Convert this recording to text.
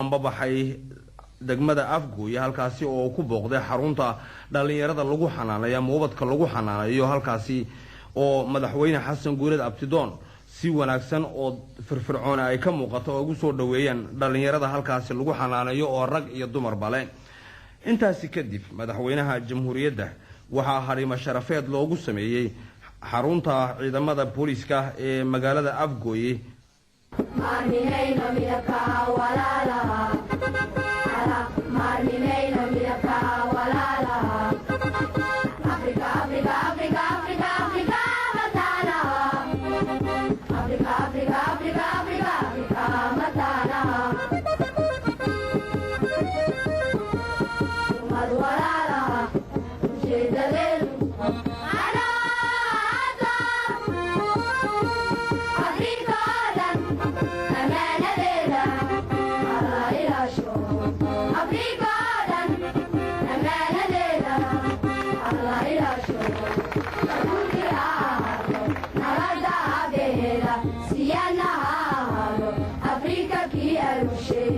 Ambabaxay degmada Afgooye, halkaasi oo ku booqday xarunta dhallinyarada lagu xanaanayo ama ubadka lagu xanaanayo, halkaasi oo Madaxweyne Xasan Guuleed Abtidoon si wanaagsan oo firfircoon ay ka muuqato oo ugu soo dhaweeyaan dhallinyarada halkaasi lagu xanaanayo oo rag iyo dumarba leh. Intaasi kadib, Madaxweynaha Jamhuuriyadda waxaa harimo sharafeed loogu sameeyey xarunta ciidamada booliiska ee magaalada Afgooye. Maarminayno midabka walaalaha, maarminayno midabka walaalaha. Afrika, Afrika, Afrika, Afrika, Afrika mataanaha. Afrika, Afrika, Afrika, Afrika, Afrika mataanaha. Ummad walaalaha, ujeedadeedu canaada Afrika oo dhan, ammaanadeeda alla ilaasho. Afrika oo dhan, ammaanadeeda alla ilaasho. Abuurkii ha ahaato nabadda abeheeda, siyaana ha ahaado Afrika kii arushay.